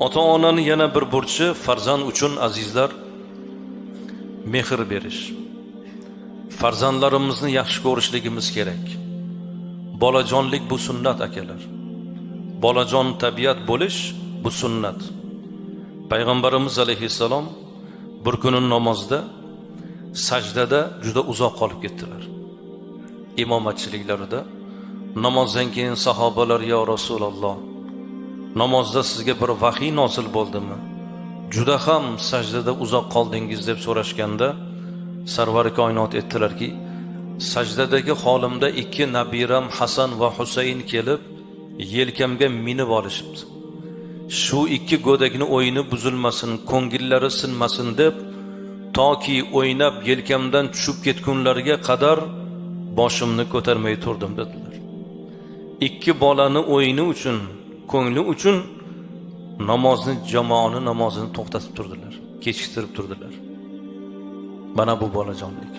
Ota onani yana bir burchi farzand uchun, azizlar, mehr berish. Farzandlarimizni yaxshi ko'rishligimiz kerak. Bolajonlik bu sunnat, akalar. Bolajon tabiat bo'lish bu sunnat. Payg'ambarimiz alayhissalom bir kuni namozda sajdada juda uzoq qolib ketdilar. Imomatchiliklarida namozdan keyin sahobalar: "Yo Rasululloh, namozda sizga bir vahiy nozil bo'ldimi? Juda ham sajdada uzoq qoldingiz", deb so'rashganda, sarvari koinot aytdilarki: "Sajdadagi holimda ikki nabiram Hasan va Husayn kelib yelkamga minib olishibdi. Shu ikki go'dakni o'yini buzilmasin, ko'ngillari sinmasin deb, toki o'ynab yelkamdan tushib ketgunlariga qadar boshimni ko'tarmay turdim", dedilar. Ikki bolani o'yini uchun, ko'ngli uchun namozni, jamoani namozini to'xtatib turdilar, kechiktirib turdilar. Mana bu bolajonlik.